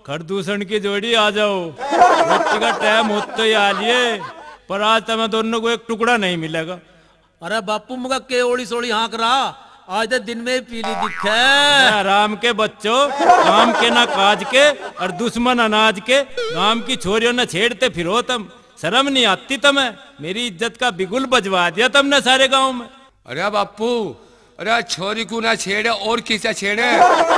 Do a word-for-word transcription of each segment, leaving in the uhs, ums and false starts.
प्रदूषण की जोड़ी आ जाओ। रोटी का टाइम होते ही आ लिए, पर आज तुम्हें दोनों को एक टुकड़ा नहीं मिलेगा। अरे बापू, मगा के ओली सोली हाँक रहा, आज तो दिन में ही पीली दिखे। अरे हराम के बच्चों, काम के ना काज के, और दुश्मन अनाज के, गांव की छोरियों ने छेड़ते फिरो तुम। शर्म नहीं आती तुम्हें? मेरी इज्जत का बिगुल बजवा दिया तुमने सारे गांव में। अरे बापू, अरे छोरी को ना छेड़े और किसे छेड़े?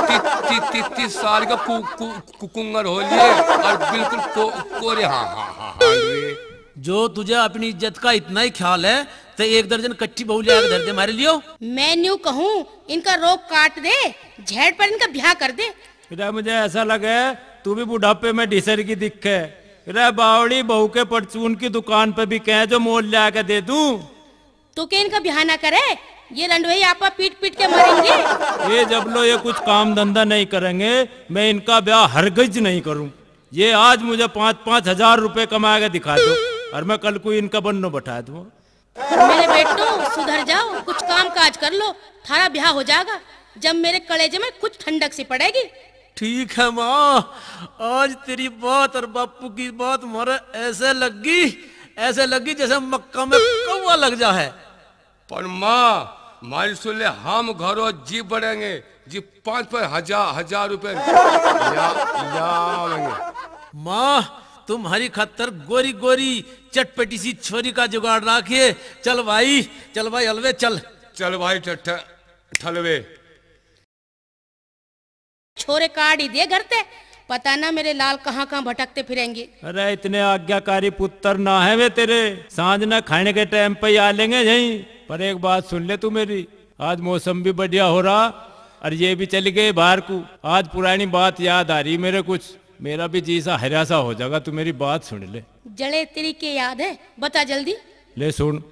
ती-, ती-, ती-, तीस साल का कु-, कु-, कुकुंगर हो लिए और बिल्कुल को-, कोरे, हाँ, हाँ, हाँ, हाँ, ये। जो तुझे अपनी इज्जत का इतना ही ख्याल है, तो एक दर्जन कच्ची बहू ले आके धर दे मारे लियो। मैं न्यू कहूँ, इनका रोग काट दे, झेड़ पर इनका ब्याह कर दे। बेटा, मुझे ऐसा लगे तू भी बुढ़ापे में ढिसर की दिखे। रे बावड़ी, बहू के परचून की दुकान पे भी कह जो मोल ले आके दे दूं। तो क्या इनका ब्याह ना करे? ये रंडवे ही आपा पीट पीट के मरेंगे। ये जब लो ये कुछ काम धंधा नहीं करेंगे, मैं इनका ब्याह हरगिज नहीं करूं। ये आज मुझे पाँच पाँच हजार रुपए कमा के दिखा दो और मैं कल को इनका बन्नो बैठा दूं। मेरे बेटो, सुधर जाओ, कुछ काम काज कर लो। थारा ब्याह हो जाएगा, जब मेरे कलेजे में कुछ ठंडक सी पड़ेगी। ठीक है माँ, आज तेरी बात और बापू की बात मारे ऐसे लगी, ऐसे लगी जैसे मक्का में कौवा लग जा है। पर माँ, मारी सुन ले, हम घरों जी बढ़ेंगे जी, पाँच पाँच हजार, हजार रुपए ल्या, ल्यावेंगे। माँ, तुम्हारी खातर गोरी गोरी चटपटी सी छोरी का जुगाड़ रखिए। चल भाई, चल भाई, अलवे चल। चल भाई, ठ-, ठ-, ठलवे। छोरे काढ़ ही दे घर ते, पता ना मेरे लाल कहाँ कहाँ भटकते फिरेंगे। अरे इतने आज्ञाकारी पुत्र ना है वे तेरे, सांझ ना खाने के टाइम पे ही आ लेंगे यहीं। पर एक बात सुन ले तू मेरी, आज मौसम भी बढ़िया हो रहा और ये भी चली गए बाहर को। आज पुरानी बात याद आ रही मेरे कुछ, मेरा भी जी सा हरा सा हो जाएगा, तू मेरी बात सुन ले। जले तेरी के याद है, बता जल्दी। ले सुन।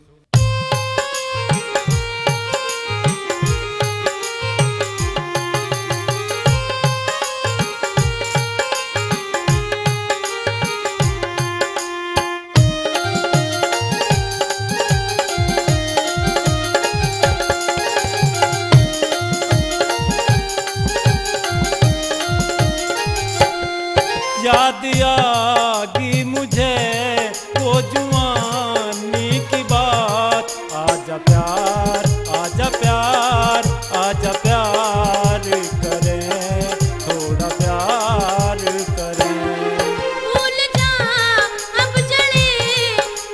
याद आ गई मुझे वो जुवानी की बात। आजा प्यार, आजा प्यार, आजा प्यार करें, थोड़ा प्यार करें। भूल जा अब जले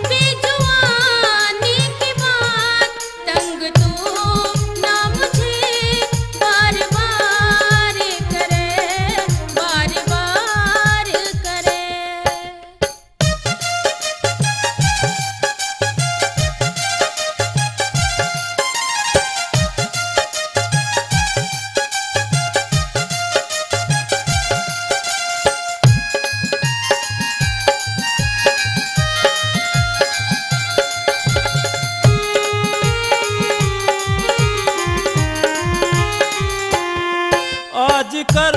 बेजुबानी की बात, तंग तू ना मुझे बार बार करे, बार बार करे। आज कर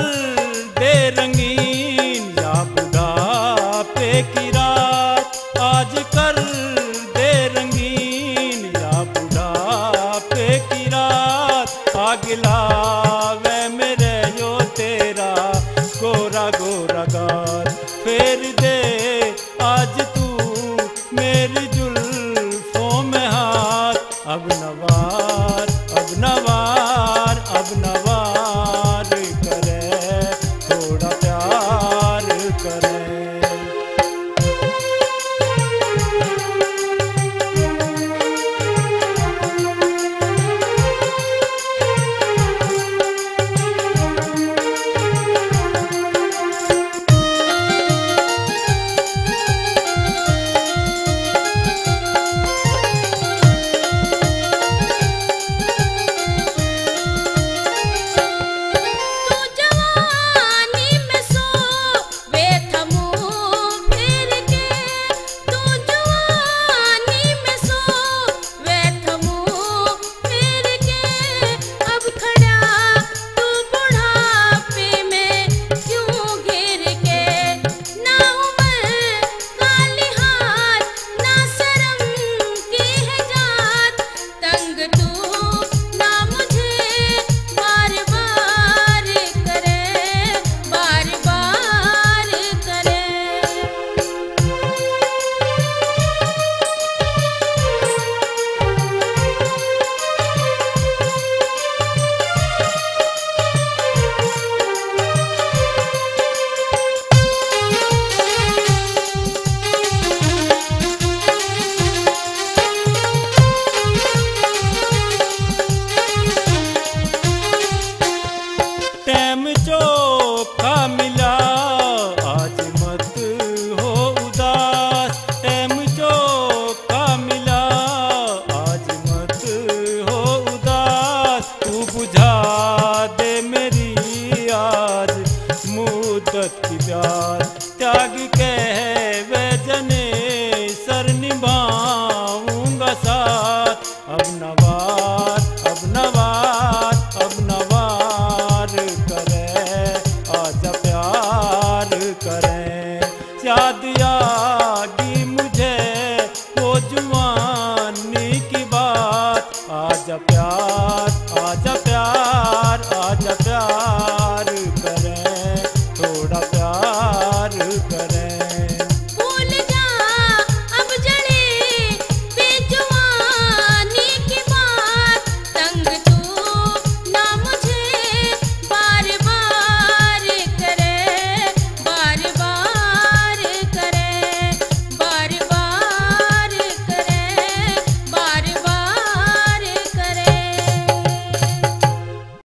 दे रंगीन या बुढ़ापे की रात, आज कर दे रंगीन या बुढ़ापे की रात। आग लावे मेरे यो तेरा गोरा गोरा गाल, फेर दे आज तू मेरी जुल्फों में हाथ। अब नवार, अब नवार, अब नवार करे, थोड़ा प्यार करे।